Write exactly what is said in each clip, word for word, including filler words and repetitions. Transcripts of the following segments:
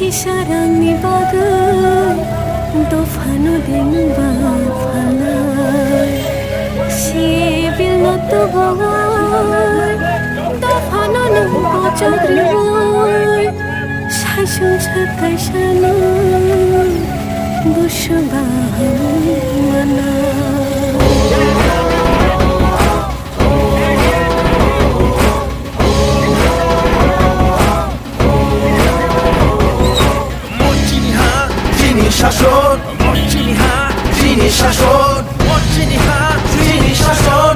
Sarangni bagwi dophano dengba phalnai, sibilno tubui dophano nang kochok rwui, saisung sa kaisano busu bahai mana. Mochini ha, chini shason. Mochini ha, chini shason. Mochini ha, chini shason.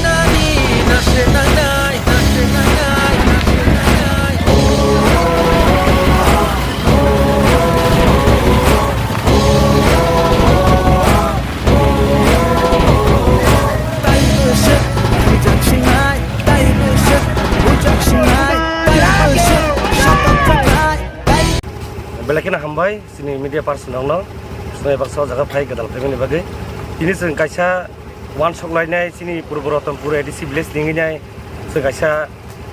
Nani nase nanai, nase nanai, nase nanai. Belai kheno hambai chini media person rokno, chini baksa o jaga phai gwdal phaimani bagwi. Tini chwng kaisa uansuk lainai chini Purbo Ratanpur A D C village ni wngnai chwng kaisa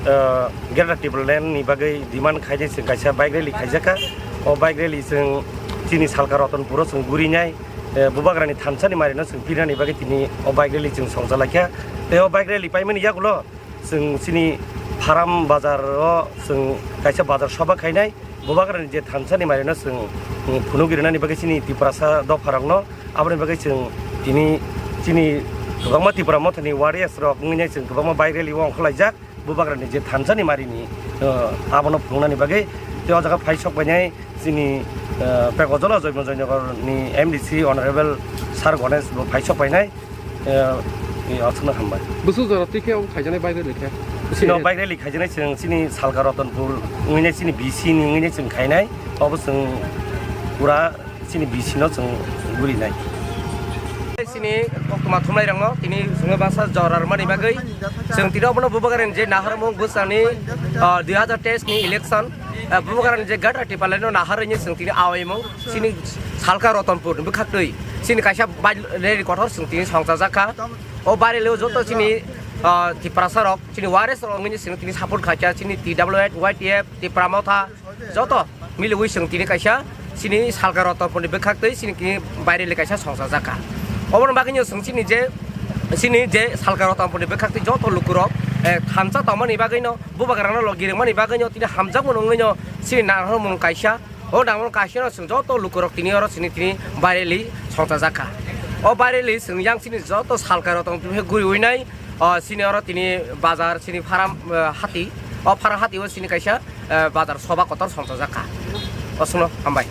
ah, Greater Tipraland ni bagwi demand khainai chwng kaisa bike rally khaijakha. O bike rally chwng chini salka Ratanpur o chwng gurinai, eh, Bubagrani thansa ni mari no chwng pirnani bagwi tini o bike rally chwng songcha laikha. Tei o bike rally paimani yagulo chwng chini Pharam bazar o chwng kaisa bazar soba khainai. Bubagrani je thansa ni mari no chwng, mm, phunuk rinani bagwi chini Tiprasa dopha rok no aboni bagwi chwng tini chini kwbangma Tipra Motha ni warriors rok wngwi nai chwng kwbangma bike rally o ongkhorlaijak. Bubagrani je thansa ni mari ni, uh, abono phunuknani bagwi tei o jaga phai sok painai chini, uh, Pekojala Joymo Joynagar ni M D C Honorable Sir Ganesh bo phai sok painai, uh, ni aswkno hambai. Bwswk jora twi khe obo khaijaknai bike rally khe? Chini o bike rally khaijaknai chwng chini salka Ratanpur wngwi nai chini B C ni wngwi nai chwng khainai obo chwng pura chini B C no chwng gurinai. Chini koktwma thumnairokno tini chwngno baksa jora rwmani bagwi chwng tini obono Bubagrani je naharmung bwsani, ah, dui hazar teis ni election, ah, Bubagrani je Greater Tipraland no naharwi chwng tini awaimung chini salka Ratanpur ni bwkhaktwi chini kaisa bike rally kotor chwng tini songchajakha. O bike rally o joto chini, ah, Tiprasa rok chini warriors rok wngwi chwng tini support khaikha chini T W F, Y T F, Tipra Motha joto miliwi chwng tini kaisa chini salka Ratanpur ni bwkhaktwi chini tini bike rally kaisa songchajakha. Oboni bagwino chwng chini je, chini je salka Ratanpur ni bwkhaktwi joto lukurok, eh, thansa tongmani bagwino, Bubagrano logi rwmani bagwino tini hamjakmano wngwino chini naharmung kaisa. O naharmung kaisano chwng joto lukurok tini oro chini tini bike rally songchajakha. O bike rally chwng yang chini joto salka Ratanpur guriwi nai, o chini oro tini bazar chini Pharam, eh, hati. O Pharam hati o chini kaisa eh, bazar soba kotor songchajakha. Oswkno hambai.